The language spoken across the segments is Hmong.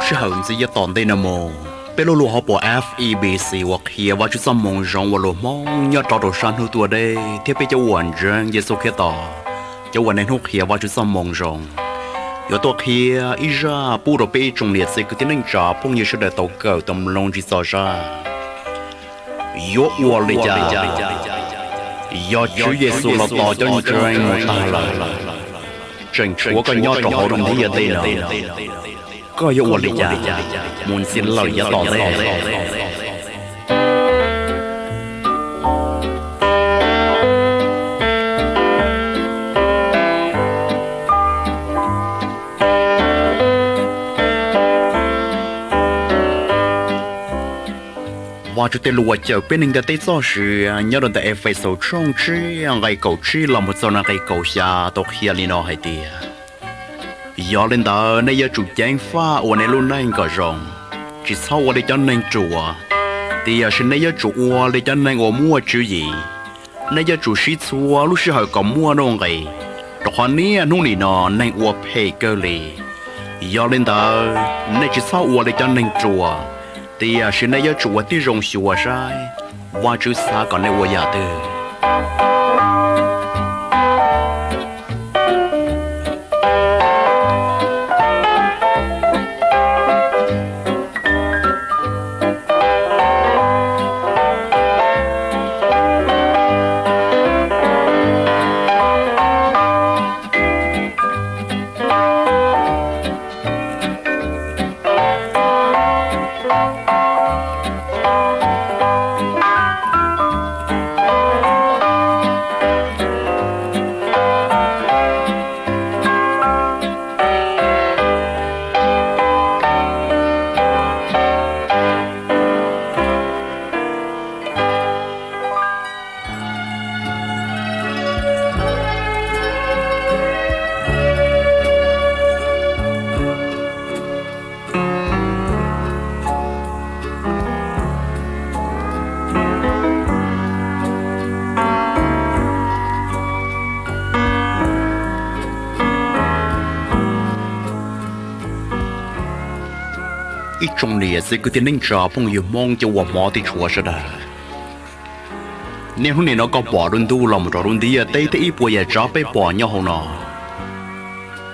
Sij hawm ntxiv yav tom ntej no mus, peb lub luag hauv paus F E B C uas qhia Vajtswv txoj moo zoo ua luag Hmoob nyob rov rau sab hnub tuaj deb thiab peb cov uas ntseeg Yexus Khetos, cov uas niaj hnub qhia Vajtswv txoj moo zoo, yuav tuaj qhia ib zaj pub rau peb ib tsoom niam txiv kwv tij neej tsa phooj ywg sawv daws tau kawm tau mloog tsis txog zaj. Yuav ua li cas yog Tswv Yexus los tos cov ntseeg mus tag lawm, tseem tshuav koj nyob rau hauv lub ntiaj teb no? Koj yuav ua li cas mus ntxiv lawm yav tom ntej? Vajtswv tej lus uas cawm peb neeg ntiaj teb txoj sia nyob rau ntawm Efexus tshooj tsib nqe kaum tsib los mus txog nqe kaum xya tau qhia li no hais tias: Yog li ntawd nej yuav tsum ceev faj ua nej lub neej kom zoo, tsis txhob ua li cov neeg ruam, tiam sis nej yuav tsum ua li cov neeg uas muaj tswv yim. Nej yuav tsum siv txhua lub sij hawm kom muaj nuj nqis, rau qhov niaj hnub nim no neeg ua phem kawg li. Yog li ntawd nej tsis txhob ua li cov neeg ruam, tiam sis nej yuav tsum ua tib zoo xyuas saib Vajtswv xav kom nej ua yam twg. Ib tsoom niam txiv kwv tij neej tsa phooj ywg Hmoob cov uas hmov thiab tshua sawv daws, niaj hnub nim no koj pom lub ntuj los mus rau lub ntiaj teb thiab ib puas yam tsav peb pom nyob hauv no,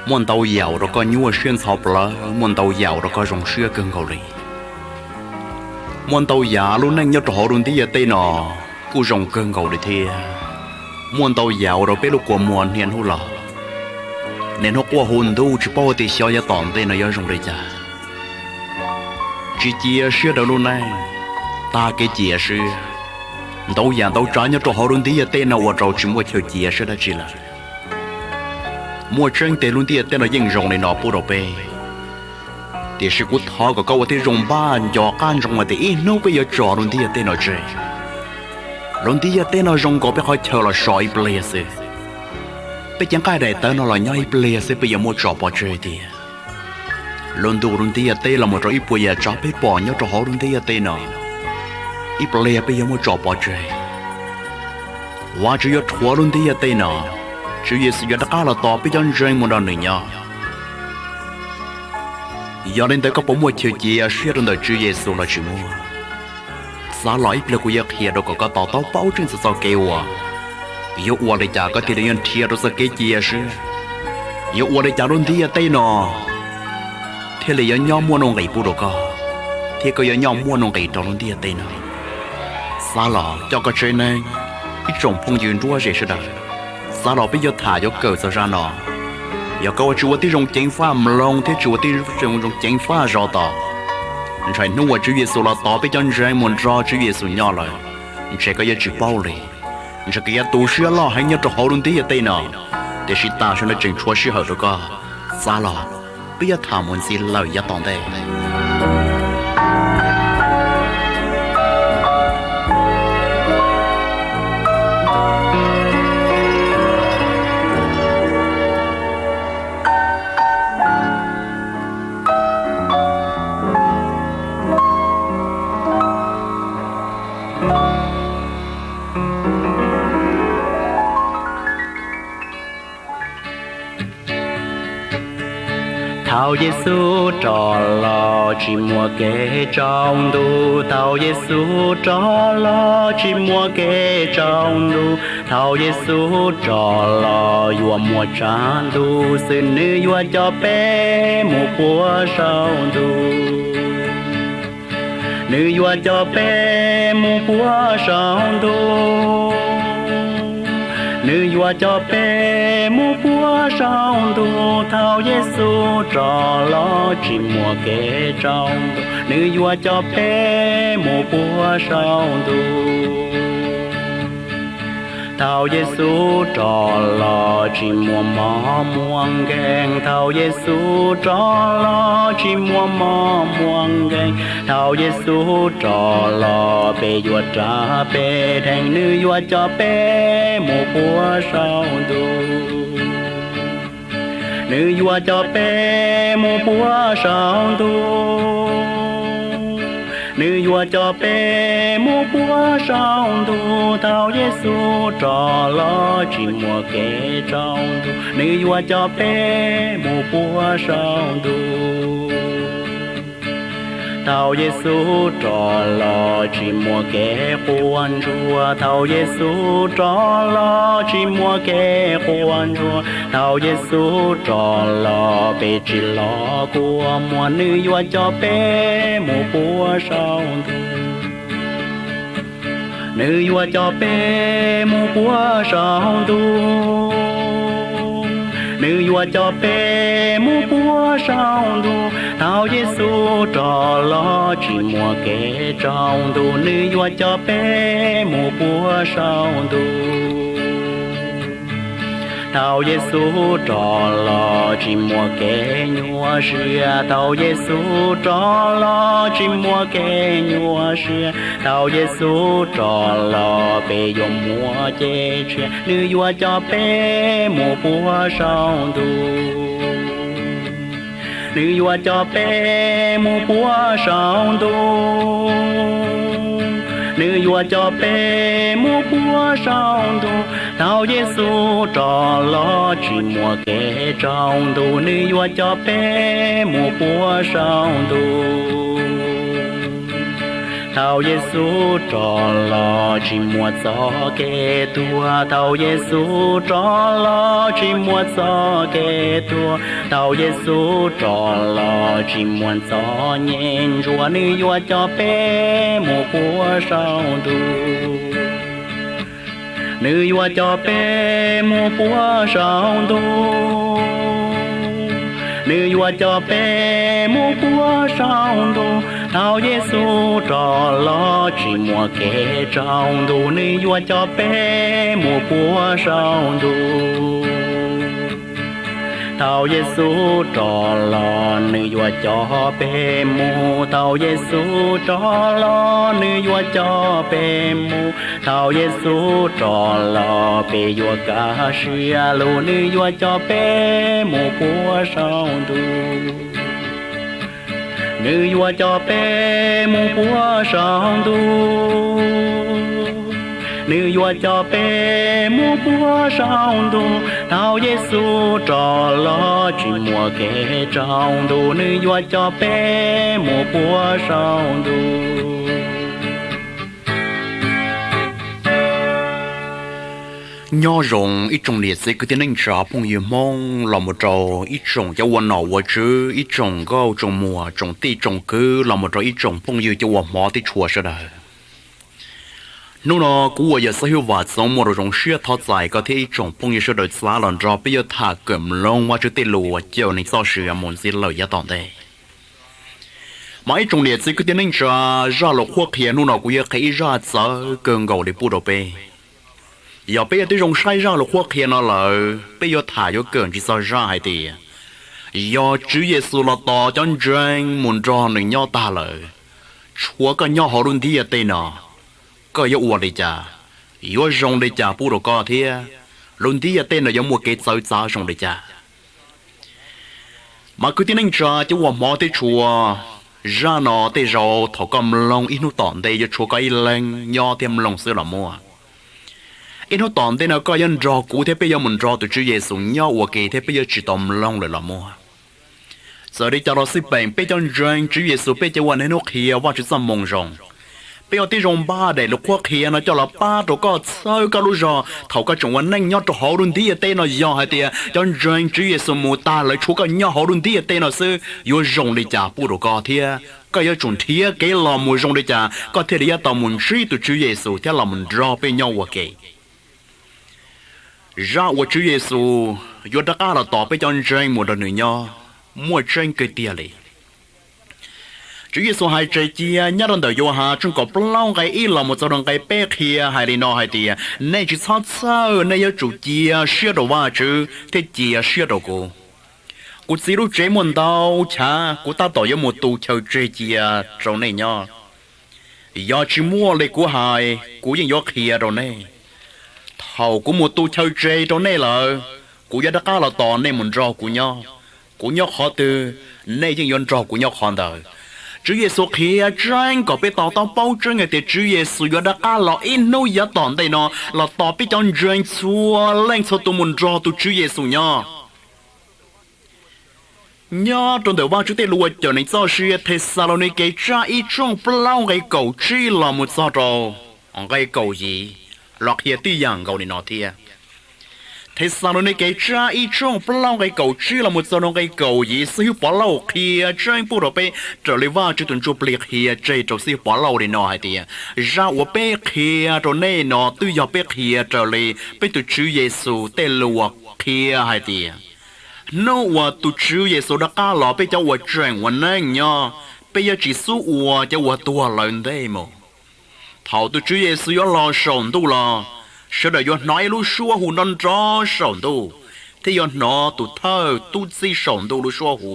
muaj ntau yam ua rau koj nyuaj siab ntxhov plawv, muaj ntau yam ua rau koj zoo siab kawg nkaus li. Muaj ntau yam lub neej nyob rau hauv lub ntiaj teb no kuj zoo kawg nkaus li thiab. Muaj ntau yam ua rau peb lub kua muag niaj hnub los, niaj hnub quaj hu ntuj tsis paub tias xyov yav tom ntej no yuav zoo li cas. Tsis cia siab rau lub neej, tag kev cia siab. Ntau yam ntau tsav nyob rau hauv lub ntiaj teb no ua rau tsis muaj chaw cia siab dab tsi lawm. Muaj tseeb tiag lub ntiaj teb no yeej zoo li no pub rau peb, tiam sis kuv thov kom koj ua tib zoo npaj nco qab ntsoov hais tias ib hnub peb yuav tso lub ntiaj teb no tseg. Lub ntiaj teb no zoo nkaus peb qhov chaw los so ib pliag xwb. Peb cev nqaij daim tawv no los nyob ib pliag xwb peb yuav muab tso pov tseg tiag. Lub ntuj lub ntiaj teb los mus rau ib puas yam tsav peb pom nyob rau hauv lub ntiaj teb no, ib pliag peb yuav muab tso pov tseg. Vajtswv yuav rhuav lub ntiaj teb no, Tswv Yexus yuav rov qab los tos peb cov ntseeg mus nrog nws nyob. Yog li ntawd koj puas muaj chaw cia siab rau ntawm Tswv Yexus los tsis muaj? Xav los ib pliag kuv yuav qhia rau kom koj to taub paub tseeb txog txoj kev ua, yuav ua li cas koj thiaj li yuav nrhiav rau txoj kev cia siab. Yuav ua li cas lub ntiaj teb no thiaj li yuav nyob muaj nuj nqis pub rau koj, thiab koj yuav nyob muaj nuj nqis rau lub ntiaj teb no. Xav los coj koj tsev neeg, ib tsoom phooj ywg nruab ze sawv daws, xav los peb yuav tham yuav kawm txog zaj no. Yog koj ua tsis ua tib zoo ceev faj mloog thiab tsis ua tib zoo ceev faj zov tos, ntshai hnub uas Tswv Yexus los tos peb cov ntseeg mus nrog Tswv Yexus nyob lawm, ntshe koj yuav tsis paub li. Ntshe koj yuav tu siab loj heev nyob rau hauv lub ntiaj teb no, tiam sis tam sim no tseem tshuav sij hawm rau koj. Xav los, peb yuav tham mus ntxiv lawm yav tom ntej. Thaum Yexus rov los tsis muaj kev tsaus ntuj, thaum Yexus rov los tsis muaj kev tsaus ntuj, thaum Yexus rov los yuav muaj tsaus ntuj xwb, nws yuav coj peb mus puag saum ntuj. Nws yuav coj peb mus puag saum ntuj. Nws yuav coj peb mus puag saum ntuj, thaum Yexus rov los tsis muaj kev tsaus ntuj, nws yuav coj peb mus puag saum ntuj. Thaum Yexus rov los tsis muaj mob muaj nkeeg, thaum Yexus rov los tsis muaj mob muaj nkeeg, thaum Yexus rov los peb yuav rab peb dheev, nws yuav coj peb mus puag saum ntuj. Nws yuav coj peb mus puag saum ntuj. Nws yuav coj peb mus puag saum ntuj, thaum Yexus rov los tsis muaj kev tsaus ntuj, nws yuav coj peb mus puag saum ntuj. Thaum Yexus rov los tsis muaj kev quaj ntsuag, thaum Yexus rov los tsis muaj kev quaj ntsuag, thaum Yexus rov los peb tsis los kua muag, nws yuav coj peb mus puag saum ntuj. Nws yuav coj peb mus puag saum ntuj. Nws yuav coj peb mus puag saum ntuj, thaum Yexus rov los tsis muaj kev tsaus ntuj, nws yuav coj peb mus puag saum ntuj. Thaum Yexus rov los tsis muaj kev nyuaj siab, thaum Yexus rov los tsis muaj kev nyuaj siab, thaum Yexus rov los peb yuav muaj cev tshiab, nws yuav coj peb mus puag saum ntuj. Nws yuav coj peb mus puag saum ntuj. Nws yuav coj peb mus puag saum ntuj, thaum Yexus rov los tsis muaj kev tsaus ntuj, nws yuav coj peb mus puag saum ntuj. Thaum Yexus rov los tsis muaj txoj kev tuag, thaum Yexus rov los tsis muaj txoj kev tuag, thaum Yexus rov los tsis muaj txoj nyem ntsuag, nws yuav coj peb mus puag saum ntuj. Nws yuav coj peb mus puag saum ntuj. Nws yuav coj peb mus puag saum ntuj, thaum Yexus rov los tsis muaj kev tsaus ntuj, nws yuav coj peb mus puag saum ntuj. Thaum Yexus rov los nws yuav coj peb mus, thaum Yexus rov los nws yuav coj peb mus, thaum Yexus rov los peb yuav kaj siab lug, nws yuav coj peb mus puag saum ntuj. Nws yuav coj peb mus puag saum ntuj. Nws yuav coj peb mus puag saum ntuj, thaum Yexus rov los tsis muaj kev tsaus ntuj, nws yuav coj peb mus puag saum ntuj. Nyob zoo ib tsoom niam txiv kwv tij neej tsa phooj ywg Hmoob los mus rau ib tsoom cov ua nom ua tswv, ib tsoom nkauj tsoom muam, tsoom tij tsoom kwv los mus rau ib tsoom phooj ywg cov uas hmov thiab tshua sawv daws. Hnub no kuv uas yog Xib Hwb Vam Txoov muaj rau zoo siab thov txais koj thiab ib tsoom phooj ywg sawv daws txav los nrog peb yuav tham kawm mloog Vajtswv tej lus uas cawm neeg txoj sia mus ntxiv lawm yav tom ntej. Mas ib tsoom niam txiv kwv tij neej tsa, zaj lus qhuab qhia hnub no kuv yuav qhia ib zaj txawv kawg nkaus li pub rau peb. Yog peb yog tib zoo saib zaj lus qhuab qhia no lawm, peb yuav tham yuav kawm ntsis txog zaj hais tias yog Tswv Yexus los tos cov ntseeg mus nrog nws nyob tag lawm, tshuav koj nyob hauv lub ntiaj teb no, koj yuav ua li cas, yuav zoo li cas pub rau koj thiab lub ntiaj teb no yuav muaj kev txawv txav zoo li cas. Mas kwv tij neej tsa cov uas hmov thiab tshua, zaj no tej zaum thaum koj mloog ib hnub tom ntej yuav tshuav koj ib leeg nyob thiab mloog xwb los muaj. Ib hnub tom ntej no koj yuav nrog kuv thiab peb yuav mus nrog tus Tswv Yexus nyob ua ke thiab peb yuav tsis tau mloog lawm los muaj. Txawm li cas los xij peem, peb cov ntseeg Tswv Yexus peb cia ua niaj hnub qhia Vajtswv txoj moo zoo. Peb ua tib zoo npaj daim lus qhuab qhia no coj los pab rau koj txhawb koj lub zog thaum koj tseem ua neej nyob rau hauv lub ntiaj teb no. Yog hais tias cov ntseeg Tswv Yexus mus tag lawv tshuav koj nyob hauv lub ntiaj teb no xwb, yuav zoo li cas pub rau koj thiab koj yuav tsum nrhiav kev los mus zoo li cas koj thiaj li yuav tau mus ntsib tus Tswv Yexus thiab los mus nrog peb nyob ua ke. Zaj uas Tswv Yexus yuav rov qab los tos peb cov ntseeg mus nrog nws nyob muaj tseeb kawg tiag li. Tswv Yexus hais tseg cia nyob rau ntawm Yauhas tshooj kaum plaub nqe ib los mus txog rau nqe peb qhia hais li no hais tias, nej tsis txhob txhawj, nej yuav tsum cia siab rau Vajtswv thiab cia siab rau kuv. Kuv Txiv lub tsev muaj ntau chav, kuv tab tom yuav mus tu chaw tseg cia rau nej nyob. Yog tsis muaj li kuv hais, kuv yeej yuav qhia rau nej. Thaum kuv mus tu chaw tseg rau nej lawm, kuv yuav rov qab los tos nej mus nrog kuv nyob. Kuv nyob qhov twg, nej yeej yuav nrog kuv nyob qhov ntawd. Tswv Yexus qhia tseeb kom peb to taub paub tseeb hais tias Tswv Yexus yuav rov qab los ib hnub yav tom ntej no los tos peb cov ntseeg txhua leej txhua tus mus nrog tus Tswv Yexus nyob. Nyob rau ntawm Vajtswv tej lus uas cawm neeg txoj sia, Thexalaunikes tsab ib tshooj plaub nqe kaum tsib los mus txog rau nqe kaum yim los qhia tib yam nkaus li no thiab. Thexalaunikes tsab ib tshooj plaub nqe kaum tsib los mus txog rau nqe kaum yim, xib hwb Povlauj qhia tseeb pub rau peb raws li Vajtswv tus Ntsujplig qhia tseg rau xib hwb Povlauj li no hais tias, zaj uas peb qhia rau nej no twb yog peb qhia raws li peb tus Tswv Yexus tej lus uas qhia hais tias, hnub uas tus Tswv Yexus rov qab los peb cov uas tseem ua neej nyob, peb yuav tsis xub ua cov uas tuag lawm ntej mus. Thaum tus Tswv Yexus yuav los saum ntuj los, sawv daws yuav hnov ib lub suab hu nrov nrov saum ntuj, thiab yuav hnov tus thawj tub txib saum ntuj lub suab hu,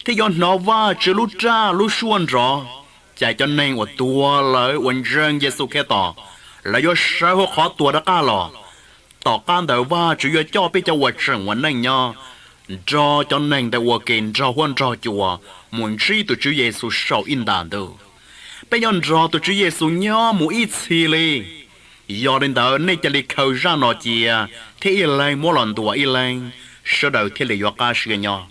thiab yuav hnov Vajtswv lub raj lub suab nrov. Ces cov neeg uas tuag lawm uas ntseeg Yexus Khetos, lawv yuav sawv hauv qhov tuag rov qab los. Tom qab ntawd Vajtswv yuav coj peb cov uas tseem ua neej nyob nrog cov neeg ntawd ua ke nrog huab nrog cua mus ntsib tus Tswv Yexus saum ib nta ntuj. Peb yuav nrog tus Tswv Yexus nyob mus ib txhis li. Yog li ntawd nej cia li khaws zaj no cia thiab ib leeg muab los ntuas ib leeg, sawv daws thiaj li yuav qab siab nyob.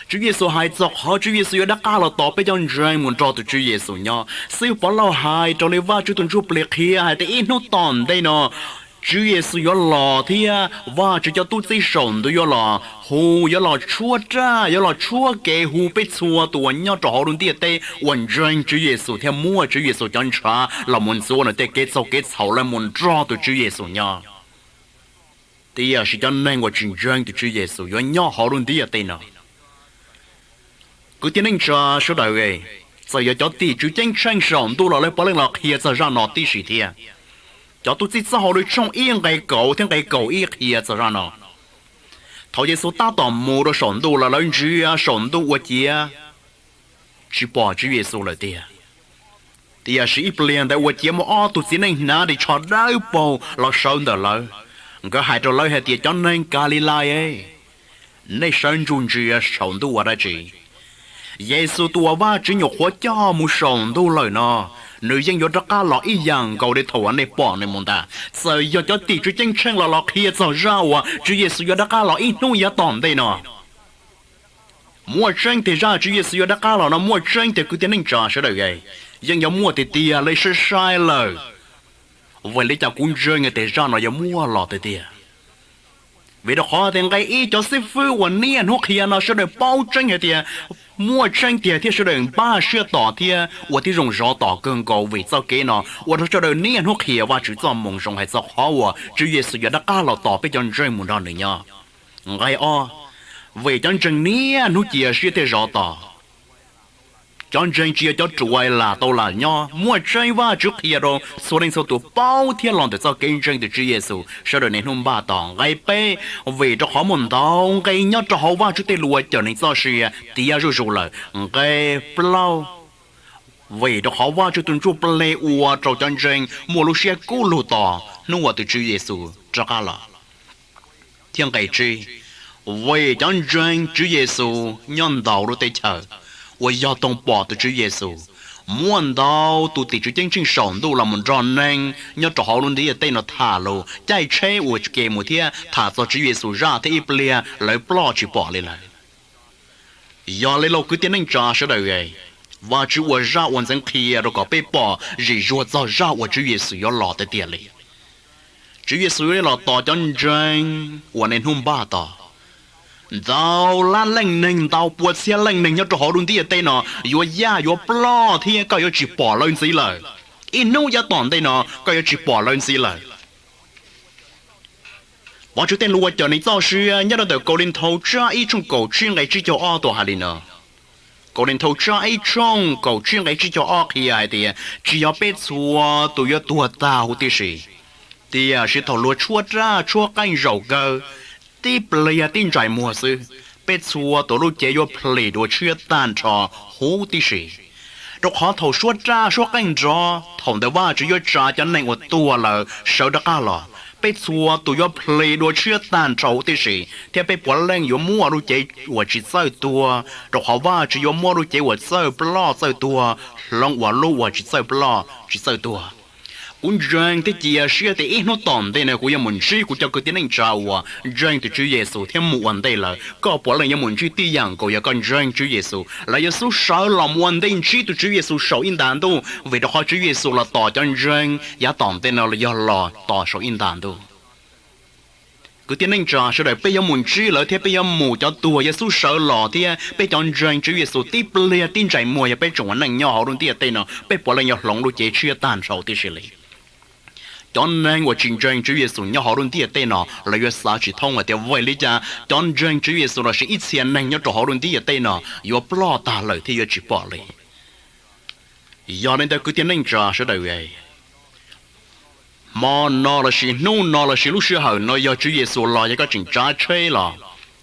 Tswv Yexus hais txog qhov Tswv Yexus yuav rov qab los tos peb cov ntseeg mus nrog tus Tswv Yexus nyob. Xib hwb Povlauj hais raws li Vajtswv tus Ntsujplig qhia hais tias ib hnub tom ntej no Tswv Yexus yuav los thiab Vajtswv cov tub txib saum ntuj yuav los hu, yuav los tshuab raj, yuav los tshuab kev hu peb txhua tus uas nyob rau hauv lub ntiaj teb uas ntseeg Tswv Yexus thiab muaj Tswv Yexus cov ntshav los mus ntxuav nws tej kev txaug kev txhaum lawv mus nrog tus Tswv Yexus nyob. Tiam sis cov neeg uas tsis ntseeg tus Tswv Yexus yuav nyob hauv lub ntiaj teb no. Kwv tij neej tsa sawv daws, txawm yog cov tim tswv ceeb tsheej saum ntuj los lawv puav leej los qhia txog zaj no tib si thiab. Cov tub txib txoj hauj lwm tshooj ib nqe kaum thiab nqe kaum ib qhia txog zaj no. Thaum Yexus tab tom mus rau saum ntuj los lawv ntsia saum ntuj ua ciav tsis pom Tswv Yexus lawm tiag. Tiam sis ib pliag ntawd ua ciav muaj ob tug txiv neej hnav ris tsho dawb paug los sawv ntawm lawv. Nkawd hais rau lawv hais tias, cov neeg Kalilais, nej sawv ntsug ntsia saum ntuj ua dab tsi? Yexus tus uas Vajtswv nyuam qhuav coj mus saum ntuj lawm no, nws yeej yuav rov qab los ib yam nkaus li thaum uas nej pom nws mus ntag. Txawm yog cov tim tswv ceeb tsheej los los qhia txog zaj uas Tswv Yexus yuav rov qab los ib hnub yav tom ntej no. Muaj tseeb tiag zaj Tswv Yexus yuav rov qab los no, muaj tseeb tiag kwv tij neej tsa sawv daws, yeej yuav muaj tiag tiag li sai sai lawm. Vim li cas kuv ntseeg tias zaj no yuav muaj los tiag tiag? Vim rau qhov tias nqe ib cov xib fwb uas niaj hnub qhia no sawv daws paub tseeb hais tias muaj tseeb tiag thiab sawv daws npaj siab tos thiab ua tib zoo zov tos kawg nkaus vim txoj kev no ua rau sawv daws niaj hnub qhia Vajtswv txoj moo zoo hais txog qhov uas Tswv Yexus yuav rov qab los tos peb cov ntseeg mus nrog nws nyob. Nqe ob, vim cov ntseeg niaj hnub cia siab thiab zov tos. Cov ntseeg tsis yog cov ruam lam tau lam nyob, muaj tseeb Vajtswv qhia rau txhua leej txhua tus paub thiab los ntawm txoj kev ntseeg tus Tswv Yexus sawv daws niaj hnub npaj tos. Nqe peb, vim rau qhov muaj ntau nqe nyob rau hauv Vajtswv tej lus uas cawm neeg txoj sia tiav zuj zus lawm. Nqe plaub, vim rau qhov Vajtswv tus ntsuj plig ua rau cov ntseeg muaj lub siab kub lug tos hnub uas tus Tswv Yexus rov qab los. Thiab nqe tsib, vim cov ntseeg Tswv Yexus nyob ntau lub teb chaws uas yog toog pom tus Tswv Yexus, muaj ntau tus tim tswv ceeb tsheej saum ntuj los mus nrog neeg nyob rau hauv lub ntiaj teb no tham lus, caij tsheb ua ke mus thiab tham txog Tswv Yexus zaj thiab ib pliag lawv ploj tsis pom li lawm. Yog li los kwv tij neej tsa sawv daws, Vajtswv ua zaj ua ntxeev qhia rau kom peb pom zim zuag txog zaj uas Tswv Yexus yuav los tiag tiag li. Tswv Yexus yuav los tos cov ntseeg uas niaj hnub npaj tos. Ntau lab leej neeg, ntau pua txhiab leej neeg nyob rau hauv lub ntiaj teb no yuav yaj yuav ploj thiab koj yuav tsis pom lawv ntxiv lawm. Ib hnub yav tom ntej no koj yuav tsis pom lawv ntxiv lawm. Vajtswv tej lus uas cawm neeg txoj sia nyob rau ntawm Kaus Lis Nthau tsab ib tshooj kaum tsib nqe tsib caug ob tuaj hais li no. Kaus Lis Nthau tsab ib tshooj kaum tsib nqe tsib caug ob qhia hais tias, tsis yog peb txhua tus yuav tuag tag huv tib si, tiam sis thaum luag tshuab raj tshuab qeej zaum kawg, tib pliag tib ntsais muag xwb, peb txhua tus lub cev yuav plis dua tshiab tag nrho huv tib si. Rau qhov thaum suab raj suab qeej nrov, thaum ntawd Vajtswv yuav tsa cov neeg uas tuag lawm sawv rov qab los. Peb txhua tus yuav plis dua tshiab tag nrho huv tib si, thiab peb puav leej yuav muaj lub cev uas tsis txawj tuag, rau qhov Vajtswv yuav muab lub cev uas txawj ploj txawj tuag hloov ua lub uas tsis txawj ploj tsis txawj tuag. Kuv ntseeg thiab cia siab tias ib hnub tom ntej no kuv yuav mus ntsib kuv cov kwv tij neej tsa uas ntseeg tus Tswv Yexus thiab mus ua ntej lawm. Koj puav leej yuav mus ntsib tib yam nkaus yog koj ntseeg Tswv Yexus. Lawv yuav xub sawv los mus ua ntej ntsib tus Tswv Yexus saum ib nta ntuj, vim rau qhov Tswv Yexus los tos cov ntseeg yav tom ntej no los yog los tos saum ib nta ntuj. Kwv tij neej tsa sawv daws, peb yuav mus ntsib lawv thiab peb yuav mus, cov tuag yuav xub sawv los thiab peb cov ntseeg Tswv Yexus tib pliag tib ntsais muag yog peb tseem ua neej nyob hauv lub ntiaj teb no, peb puav leej yuav hloov lub cev tshiab tag nrho tib si li. Cov neeg uas tsis ntseeg Tswv Yexus nyob hauv lub ntiaj teb no lawv yuav xav tsis thoob hais tias vim li cas cov ntseeg Tswv Yexus lossis ib txhia neeg nyob rau hauv lub ntiaj teb no yuav ploj tag lawm thiab yuav tsis pom li. Yog li ntawd kwv tij neej tsa sawv daws, hmo no lossis hnub no lossis lub sij hawm no yog Tswv Yexus los yog koj tseem tsav tsheb los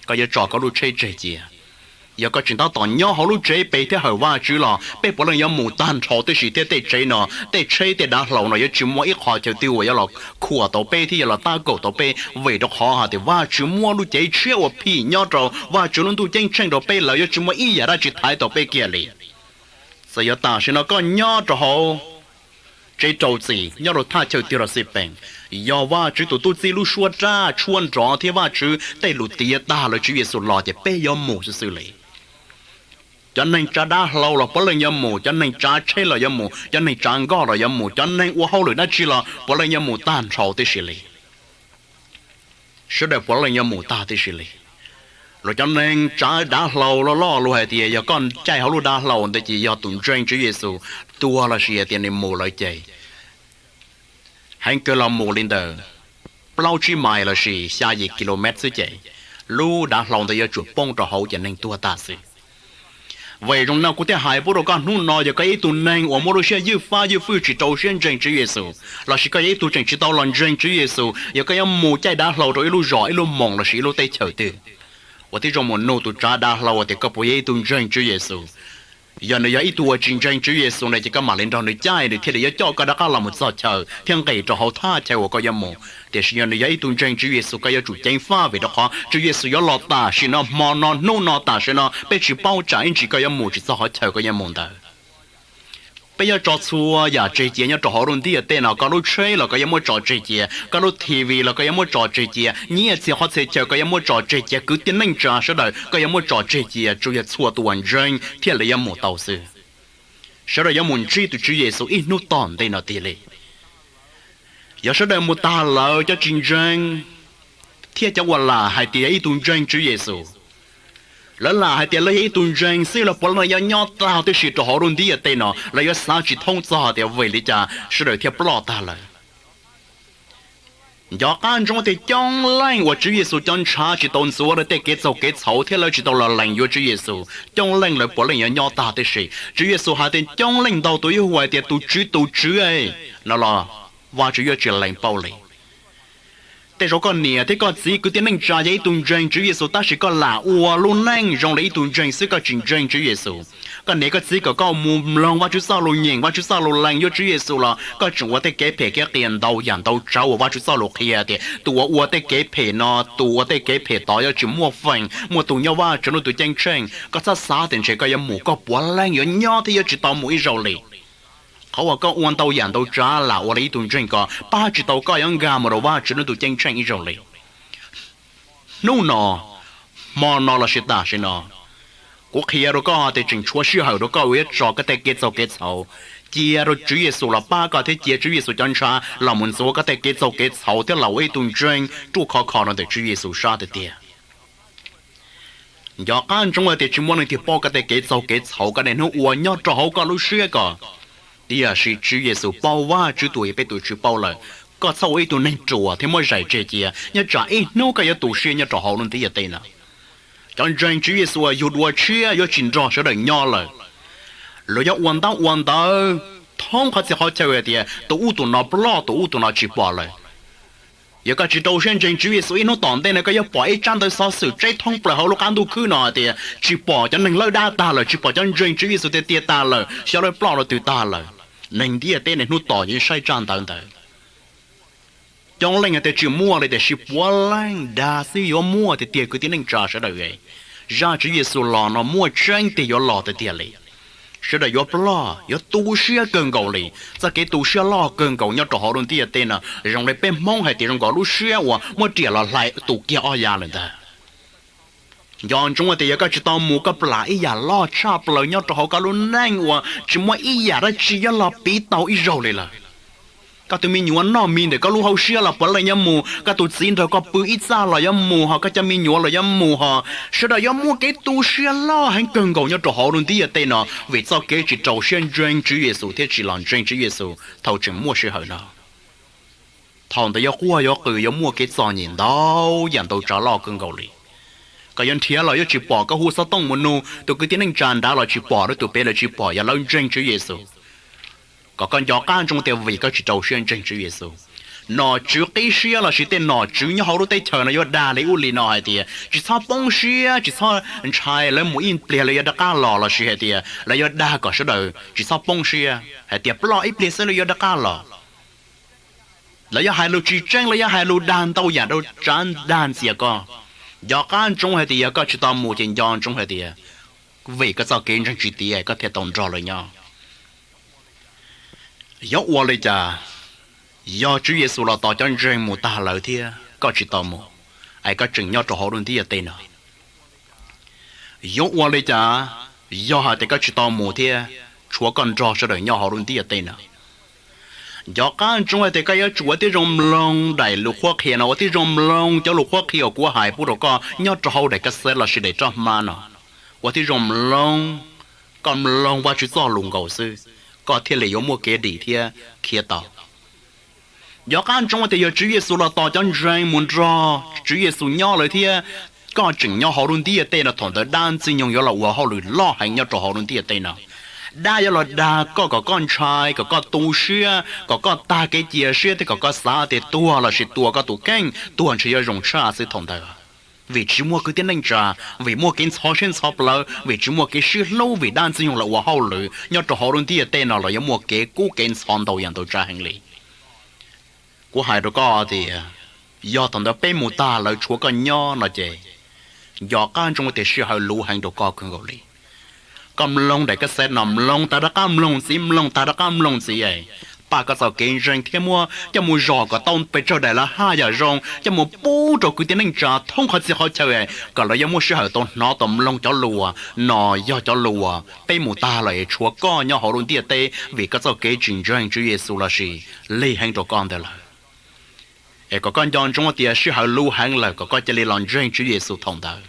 koj yuav tso koj lub tsheb tseg cia. Yog koj tseem tab tom nyob hauv lub tsev pem thiab hawm Vajtswv los peb puav leej yuav mus tag nrho tib si thiab tej tsev no, tej tsheb tej dav hlau no yuav tsis muaj ib qho chaw twg uas yuav los khuam tau peb thiab yuav los tab kaum tau peb, vim rau qhov hais tias Vajtswv muab lub cev tshiab uas phim nyob rau Vajtswv lub ntuj ceeb tsheej rau peb lawm, yuav tsis muaj ib yam dab tsi thaiv tau peb kiag li. Txawm yog tam sim no koj nyob rau hauv tsev rau txim, nyob rau thaj chaw twg los xij peem, yog Vajtswv tus tub txib lub suab raj tshuab nrov thiab Vajtswv tej lus tiav tag lawm Tswv Yexus los ces peb yuav mus xwb xwb li. Cov neeg tsav dav hlau los puav leej yuav mus, cov neeg tsav tsheb los yuav mus, cov neeg tsav nkoj los yuav mus, cov neeg ua hauj lwm dab tsi los puav leej yuav mus tag nrho tib si li. Sawv daws puav leej yuav mus tag tib si li. Los cov neeg tsav dav hlau loj loj luag hais tias yog koj caij hauv lub dav hlau ntawd ces yog tus ntseeg Tswv Yexus tuag lossis hais tias nws mus lawm ces heev kawg los mus li ntawm plaub tsib mais lossis xya yim kilomev xwb ces lub dav hlau ntawd yuav tsum poob rau hauv ces neeg tuag tag xwb. Vim zoo no kuv thiaj hais pub rau koj hnub no, yog koj yog ib tug neeg uas muaj lub siab ywj fab ywj fwj tsis rau siab ntseeg Tswv Yexus, lossis koj yog ib tug tseem tsis tau los ntseeg Tswv Yexus, yog koj yuav mus caij dav hlau rau ib lub zos ib lub moos lossis ib lub teb chaws twg, ua tib zoo mus nug tus tsav dav hlau tias koj puas yog ib tug ntseeg Tswv Yexus. Yog nws yog ib tug uas tsis ntseeg Tswv Yexus no ces koj mam li nrog nws caij, nws thiaj li yuav coj koj rov qab los mus txog chaw thiab nqis rau hauv thaj chaw uas koj yuav mus. Tiam sis yog nws yog ib tug ntseeg Tswv Yexus koj yuav tsum ceev faj, vim rau qhov Tswv Yexus yuav los tam sim no, hmo no, hnub no, tam sim no, peb tsis paub tsam ib ntsis koj yuav mus tsis txog qhov chaw koj yuav mus ntawd. Peb yuav tso txhua yam tseg cia nyob rau hauv lub ntiaj teb no, koj lub tsheb los koj yuav muab tso tseg cia, koj lub T V los koj yuav muab tso tseg cia, nyiaj txiag qhov txhia chaw koj yuav muab tso tseg cia, kwv tij neej tsa sawv daws koj yuav muab tso tseg cia, tsuas yog txhua tus uas ntseeg thiaj li yuav mus tau xwb. Sawv daws yuav mus ntsib tus Tswv Yexus ib hnub tom ntej no tiag li. Yog sawv daws mus tag lawm, cov tsis ntseeg thiab cov uas lam hais tias yog ib tug ntseeg Tswv Yexus, lawv lam hais tias lawv yog ib tug ntseeg xwb, lawv puav leej yuav nyob tag tib si rau hauv lub ntiaj teb no, lawv yuav xav tsis thoob txog tias vim li cas sawv daws thiaj ploj tag lawm. Nco qab ntsoov tias coob leej uas Tswv Yexus cov ntshav tsis tau ntxuav lawv tej kev txaug kev txhaum thiab lawv tsis tau los lees yuav Tswv Yexus, coob leej lawv puav leej yuav nyob tag tib si. Tswv Yexus hais tias coob leej ntau tus yuav hu hais tias tus Tswv, tus Tswv no los Vajtswv yuav tsis lees paub li. Tej zaum koj niam thiab koj txiv kwv tij neej tsa yog ib tug ntseeg Tswv Yexus tab sis koj lam ua lub neej zoo li ib tug ntseeg xwb, koj tsis ntseeg Tswv Yexus. Koj niam koj txiv kom koj mus mloog Vajtswv txoj lus, nyeem Vajtswv txoj lus, lees yuav Tswv Yexus los koj tseem ua tej kev phem kev qias ntau yam ntau tsav uas Vajtswv txoj lus qhia tias tus uas ua tej kev phem no, tus ua tej kev phem tod yuav tsis muaj feem muaj tus nyob Vajtswv lub ntuj ceeb tsheej. Koj txhob xav tias ntshe koj yuav mus koj puav leej yuav nyob thiab yuav tsis tau mus ib zaug li. Qhov uas koj ua ntau yam ntau tsav lam ua li ib tug ntseeg ko pab tsis tau koj yuav nkag mus rau Vajtswv lub ntuj ceeb tsheej ib zaug li. Hnub no, hmo no lossis tam sim no, Kuv qhia rau koj tias tseem tshuav sij hawm rau koj uas yuav tso koj tej kev txaug kev txhaum, cia rau Tswv Yexus los pab koj thiab cia Tswv Yexus cov ntshav los mus ntxuav koj tej kev txaug kev txhaum thiab los ua ib tug ntseeg ruaj khov kho rau ntawm Tswv Yexus sab tiag tiag. Nco qab ntsoov hais tias tsis muaj leej twg paub koj tej kev txaug kev txhaum koj niaj hnub ua nyob rau hauv koj lub siab ko, tiam sis Tswv Yexus paub, Vajtswv tus uas yog peb tus Tswv paub lawm. Koj txhob ua ib tug neeg ruam thiab muab zais tseg cia, nyob tsam ib hnub koj yuav tu siab nyob rau hauv lub ntiaj teb no. Cov ntseeg Tswv Yexus uas yug dua tshiab yuav tsis nrog sawv daws nyob lawm. Luag yuav ua ntaub ua ntawv thoob qhov txhia qhov chaw hais tias tus ub tus no ploj, tus ub tus no tsis pom lawm. Yog koj tsis rau siab ntseeg Tswv Yexus, ib hnub tom ntej no koj yuav pom ib tsab ntawv xov xwm tseb thoob plaws hauv lub qab ntuj khwb no hais tias tsis pom cov neeg lawj dab tag lawm, tsis pom cov ntseeg Tswv Yexus tiag tiag tag lawm, xyov lawv ploj rau twg tag lawm. Neeg ntiaj teb niaj hnub tos yeej saib tsab ntawv ntawd. Coob leej hais tias tsis muaj li, tiam sis puav leej dag xwb yuav muaj tiag tiag kwv tij neej tsa sawv daws. Zaj Tswv Yexus los no muaj tseeb tiag yuav los tiag tiag li. Sawv daws yuav ploj, yuav tu siab kawg nkaus li. Txoj kev tu siab loj kawg nkaus nyob rau hauv lub ntiaj teb no zoo li peb Hmoob hais tias zoo nkaus lub siab uas muab riam los hlais tu kiag ob yav lawm ntag. Nco ntsoov tias yog koj tsis tau mus, koj plam ib yam loj tshaj plaws nyob rau hauv koj lub neej uas tsis muaj ib yam dab tsi yuav los piv tau ib zaug li lawm. Koj tus me nyuam noj mis ntawm koj lub hauv siab los puav leej yuav mus, koj tus txiv nrog koj pw ib txaj los yuav mus, ho koj cov me nyuam los yuav mus, ho sawv daws yuav muaj kev tu siab loj heev kawg nkaus nyob rau hauv lub ntiaj teb no vim txoj kev tsis rau siab ntseeg Tswv Yexus thiab tsis los ntseeg Tswv Yexus thaum tseem muaj sij hawm no. Thaum ntawd yuav quaj yuav qw, yuav muaj kev txom nyem ntau yam ntau tsav loj kawg nkaus li. Koj yuav nrhiav los yuav tsis pom, koj hu xov tooj mus nug tus kwv tij neej tsa nrad los tsis pom, lawv tus pem los tsis pom, yog lawv ntseeg Tswv Yexus. Kom koj nco qab ntsoov tias vim koj tsis rau siab ntseeg Tswv Yexus, nom tswv qib siab lossis tej nom tswv nyob hauv lub teb chaws no yuav dag li ub li no hais tias tsis txhob poob siab, tsis txhob ntshai, lawv mus ib pliag lawv yuav rov qab los, lossis hais tias lawv yuav dag kom sawv daws tsis txhob poob siab hais tias ploj ib pliag xwb lawv yuav rov qab los. Lawv yuav hais lus tsis tseeb, lawv yuav hais lus dag ntau yam rau tsav dag ntxias koj. Nco qab ntsoov hais tias yog koj tsis tau mus ces nco ntsoov hais tias vim koj txoj kev ntseeg tsis tiav koj thiaj tau nrog lawv nyob. Yuav ua li cas yog Tswv Yexus los tos cov ntseeg mus tag lawm thiab koj tsis tau mus, es koj tseem nyob rau hauv lub ntiaj teb no? Yuav ua li cas yog hais tias koj tsis tau mus thiab tshuav koj nrog sawv daws nyob hauv lub ntiaj teb no? Nco qab ntsoov hais tias koj yuav tsum ua tib zoo mloog daim lus qhuab qhia no, ua tib zoo mloog cov lus qhuab qhia uas kuv hais pub rau koj nyob rau hauv daim cassette lossis daim roj hmab no. Ua tib zoo mloog, koj mloog Vajtswv txoj lus nkaus xwb, koj thiaj li yuav muaj kev dim thiab khiav tau. Nco qab ntsoov tias yog Tswv Yexus los tos cov ntseeg mus nrog Tswv Yexus nyob lawm thiab koj tseem nyob hauv lub ntiaj teb no, thaum ntawd dab Ntxwg Nyoog yuav los ua hauj lwm loj heev nyob rau hauv lub ntiaj teb no. Dab yuav los dag koj kom koj ntshai, kom koj tu siab, kom koj tag kev cia siab thiab kom koj xav tias tuag lossis tua koj tus kheej, tuag ntshe yuav zoo tshaj xwb thaum ntawd. Vim tsis muaj kwv tij neej tsa, vim muaj kev ntxhov siab ntxhov plawv, vim tsis muaj kev sib hlub, vim dab Ntxwg Nyoog los ua hauj lwm nyob rau hauv lub ntiaj teb no los yuav muaj kev kub kev ntxhov ntau yam ntau tsav heev li. Kuv hais rau koj tias yog thaum ntawd peb mus tag lawm tshuav koj nyob no ces nco qab ntsoov tias sij hawm luv heev rau koj kawg nkaus li. Koj mloog daim cassette no, mloog tas rov qab mloog ntxiv, mloog tas rov qab mloog ntxiv, pab koj txoj kev ntseeg thiab muab coj mus zom kom tau pes tsawg daim lawv haj yam zoo coj mus pub rau kwv tij neej tsa thoob qhov txhia qhov chaw, kom lawv yuav muaj sij hawm tau hnov tau mloog cov lus uas no yog cov lus uas peb mus tag lawm tshuav koj nyob hauv lub ntiaj teb vim koj txoj kev tsis ntseeg Tswv Yexus lossis lig heev rau koj ntawd lawm. Es kom koj nco ntsoov tias sij hawm luv heev lawm kom koj cia li los ntseeg Tswv Yexus thaum ntawd.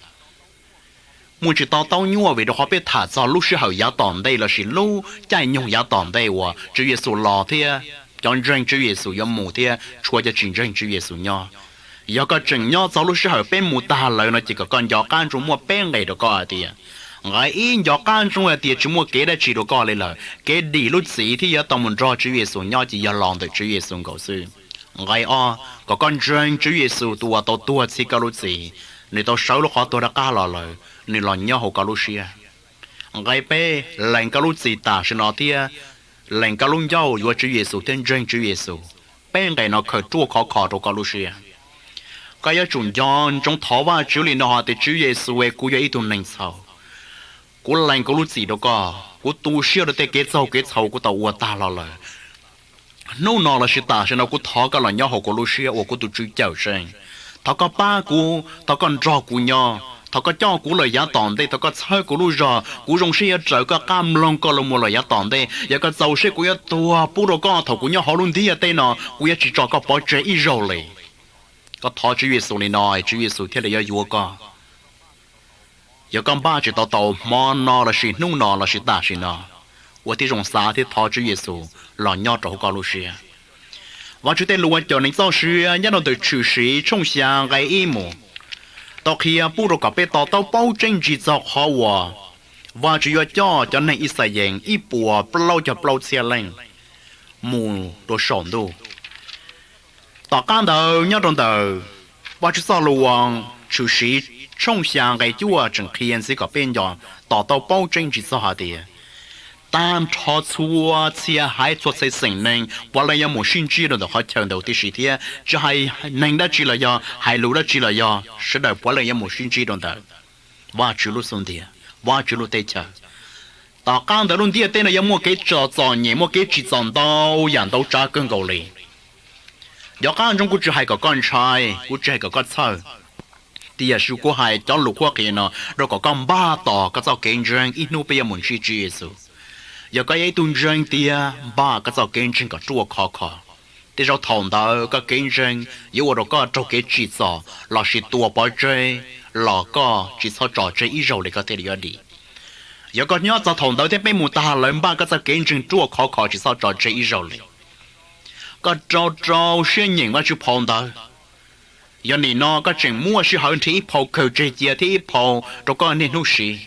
Muaj tsis tau taub nyuaj vim rau qhov peb tham txog lub sij hawm yav tom ntej lossis lub caij nyoog yav tom ntej uas Tswv Yexus los thiab cov ntseeg Tswv Yexus yuav mus thiab tshuav cov tsis ntseeg Tswv Yexus nyob. Yog koj tseem nyob txog lub sij hawm peb mus tag lawm no ces kom koj nco qab ntsoov muaj peb nqe rau koj hais tias, nqe ib, nco qab ntsoov hais tias tsis muaj kev dab tsi rau koj li lawm, kev dim lub txim thiab yuav tau mus nrog Tswv Yexus nyob ces yog los ntawm Tswv Yexus nkaus xwb. Nqe ob, kom koj ntseeg Tswv Yexus tus uas tau tuag txhiv koj lub txim, nws tau sawv lub qhov tuag rov qab los lawm, nws los nyob hauv koj lub siab. Nqe peb, lees koj lub txim tam sim no thiab lees koj lub ncauj yuav Tswv Yexus thiab ntseeg Tswv Yexus. Peb nqe no khaws ruaj khov kho rau koj lub siab. Koj yuav tsum nco ntsoov thov Vajtswv li no hais tias, Tswv Yexus, kuv yog ib tug neeg txhaum. Kuv lees kuv lub txim rau koj, kuv tu siab rau tej kev txaug kev txhaum kuv tau ua tag los lawm. Hnub no lossis tam sim no kuv thov koj los nyob hauv kuv lub siab ua kuv tus Tswv cawm seej. Thov koj pab kuv, thov koj nrog kuv nyob, Thaum koj coj kuv lawm yav tom ntej, thaum koj txhawb kuv lub zog, kuv zoo siab yuav raws koj qab mloog koj lus mus lawm yav tom ntej. Yog koj txaus siab kuv yuav tuag pub rau koj, thaum kuv nyob hauv lub ntiaj teb no kuv yuav tsis tso koj pov tseg ib zaug li. Koj thov Tswv Yexus li no, Tswv Yexus thiaj li yuav yuav koj. Yog koj npaj tsis tau tau hmo no lossis hnub no lossis tam sim no, ua tib zoo xav thiab thov Tswv Yexus los nyob rau hauv koj lub siab. Vajtswv tej lus uas cawm neeg txoj sia nyob rau ntawm Tshwm Sim tshooj xya nqe ib mus, tau qhia pub rau kom peb to taub paub tseeb ntsig txog qhov uas Vajtswv yuav coj cov neeg Yixalayees ib puas plaub caug plaub txhiab leej mus rau saum ntuj. Tom qab ntawd nyob rau ntawm Vajtswv txoj lus uas Tshwm Sim tshooj xya nqe cuaj tseem qhia ntxiv kom peb nco, to taub paub tseeb ntsig txog hais tias tag nrho txhua txhia haiv txhua txhia xeem neeg puav leej yuav mus sib ntsib rau ntawm qhov chaw ntawd tib si thiab. Tsis hais neeg dab tsi los yog hais lus dab tsi los yog sawv daws puav leej yuav mus sib ntsib rau ntawm Vajtswv lub xub ntiag, Vajtswv lub teb chaws. Tom qab ntawd lub ntiaj teb no yuav muaj kev txom txom nyem, muaj kev tsim txom ntau yam ntau tsav kawg nkaus li. Nco qab ntsoov, kuv tsis hais kom koj ntshai, kuv tsis hais kom koj txhawj, tiam sis kuv hais cov lus qhuab qhia no rau kom koj npaj tos koj txoj kev ntseeg, ib hnub peb yuav mus ntsib Tswv Yexus. Yog koj yog ib tug ntseeg tiag, npaj koj txoj kev ntseeg kom ruaj khov kho. Tej zaum thaum ntawd koj kev ntseeg yuav ua rau koj raug kev tsim txom lossis tua pov tseg los koj tsis txhob tso tseg ib zaug li koj thiaj li yuav dim. Yog koj nyob txog thaum ntawd thiab peb mus tag lawm, npaj koj txoj kev ntseeg ruaj khov kho tsis txhob tso tseg ib zaug li. Koj rau rau siab nyeem Vajtswv phau ntawv. Yog nim no koj tseem muaj sij hawm nrhiav ib phau kawg tseg cia thiab ib phau rau koj niaj hnub siv,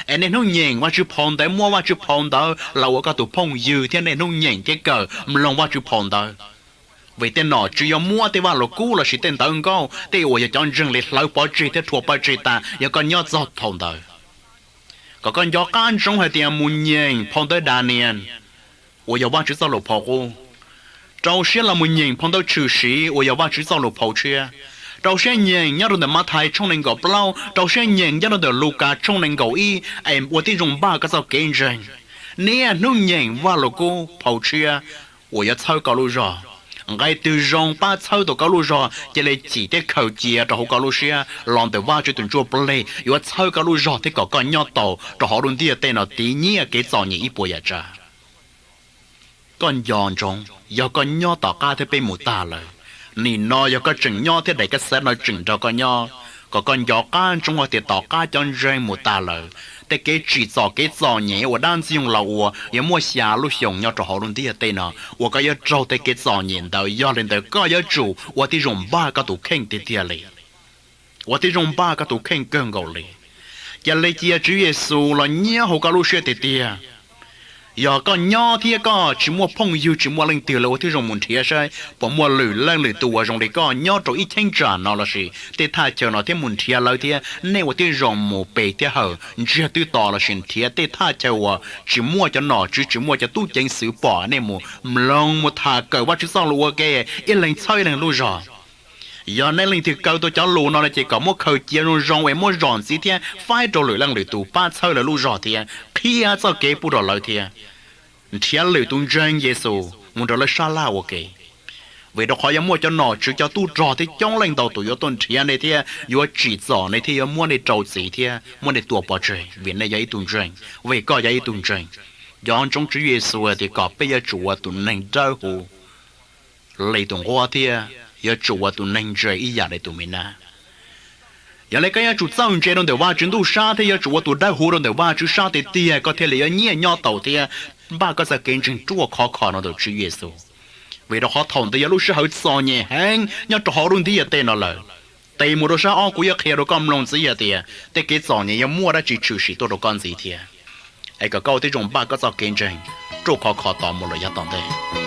es niaj hnub nyeem Vajtswv phau ntawv, muab Vajtswv phau ntawv los ua koj tus phooj ywg thiab niaj hnub nyeem thiab kawm mloog Vajtswv phau ntawv. Vim tej nom tswv yuav muab tej vaj lug kub lossis tej ntawv nkauj, tej uas yog cov ntseeg li hlawv pov tseg thiab rhuav pov tseg tas yog koj nyob txog thaum ntawd. Kom koj nco qab ntsoov hais tias mus nyeem phau ntawv Daniyees uas yog Vajtswv txoj lus phau qub, rau siab los mus nyeem phau ntawv Tshwm Sim uas yog Vajtswv txoj lus phau tshiab, rau siab nyeem nyob rau ntawm Mathais tshooj nees nkaum plaub, rau siab nyeem nyob rau ntawm Lukas tshooj nees nkaum ib, es ua tib zoo npaj koj txoj kev ntseeg. Niaj hnub nyeem vaj lug kub phau tshiab uas yuav txhawb koj lub zog. Nqe twg zoo pab txhawb tau koj lub zog, cia li cim thiab khaws cia rau hauv koj lub siab los ntawm Vajtswv tus ntsuj plig yuav txhawb koj lub zog thiab kom koj nyob tau rau hauv lub ntiaj teb no tiv nyiaj kev txom nyem ib puas yam tsav. Koj nco ntsoov, yog koj nyob tom qab thiab peb mus tag lawm, nim no yog koj tseem nyob thiab daim kab xav no tseem nrog koj nyob, kom koj nco qab ntsoov hais tias tom qab cov ntseeg mus tag lawm, tej kev tsim txom kev txom nyem uas dab ntxwg nyoog los ua yuav muaj xya lub xyoos nyob rau hauv lub ntiaj teb no uas koj yuav raug tej kev txom nyem ntawd. Yog li ntawd koj yuav tsum ua tib zoo npaj koj tus kheej tiag tiag li, ua tib zoo npaj koj tus kheej kawg nkaus li. Cia li cia Tswv Yexus los nyob hauv koj lub siab tiag tiag. Yog koj nyob thiab koj tsis muaj phooj ywg tsis muaj leej twg lawm, ua tib zoo mus nrhiav saib puas muaj lwm leej lwm tus uas zoo li koj nyob rau ib cheeb tsam no lossis tej thaj chaw no thiab mus nrhiav lawv thiab. Nej ua tib zoo mus pe thiab hawm ntsiag twb to lossis nrhiav tej thaj chaw uas tsis muaj cov nom tswv tsis muaj cov tub ceev xwm pom, nej mus mloog mus tham kawm Vajtswv txoj lus ua ke, ib leeg txhawb ib leeg lub zog. Yog nej leej twg kaw tau cov lus no no ces kom muab khaws cia zoo zoo es muab zom ntxiv thiab faib rau lwm leej lwm tus pab txhawb lawv lub zog thiab qhia txoj kev pub rau lawv thiab nrhiav lwm tus ntseeg Yexus mus nrog lawv sab laj ua ke. Vim rau qhov yuav muaj cov nom tswv cov tub rog thiab coob leej ntau tus yuav tuaj nrhiav nej thiab yuav tsim txom nej thiab yuav muab nej rau txim thiab muab nej tua pov tseg vim nej yog ib tug ntseeg, vim koj yog ib tug ntseeg. Nco ntsoov Tswv Yexus hais tias kom peb yuav tsum ua tus neeg dawb huv li tus nquab thiab yuav tsum ua tus neeg ntse ib yam li tus me nab. Yog li koj yuav tsum txawj ntse rau ntawm Vajtswv ntuj sab thiab yuav tsum ua tus dawb huv rau ntawm Vajtswv sab tiag tiag koj thiaj li yuav nyiaj nyob tau thiab npaj koj txoj kev ntseeg ruaj khov kho no ntawm Tswv Yexus. Vim rau qhov thaum ntawd yog lub sij hawm txom nyem heev nyob rau hauv lub ntiaj teb no lawm. Tes mus rau sab ob kuv yuav qhia rau koj mloog ntxiv hais tias tej kev txom nyem yuav muaj dab tsi tshwm sim tuaj rau koj ntxiv thiab. Es kom koj ua tib zoo npaj koj txoj kev ntseeg ruaj khov kho tos mus lawm yav tom ntej.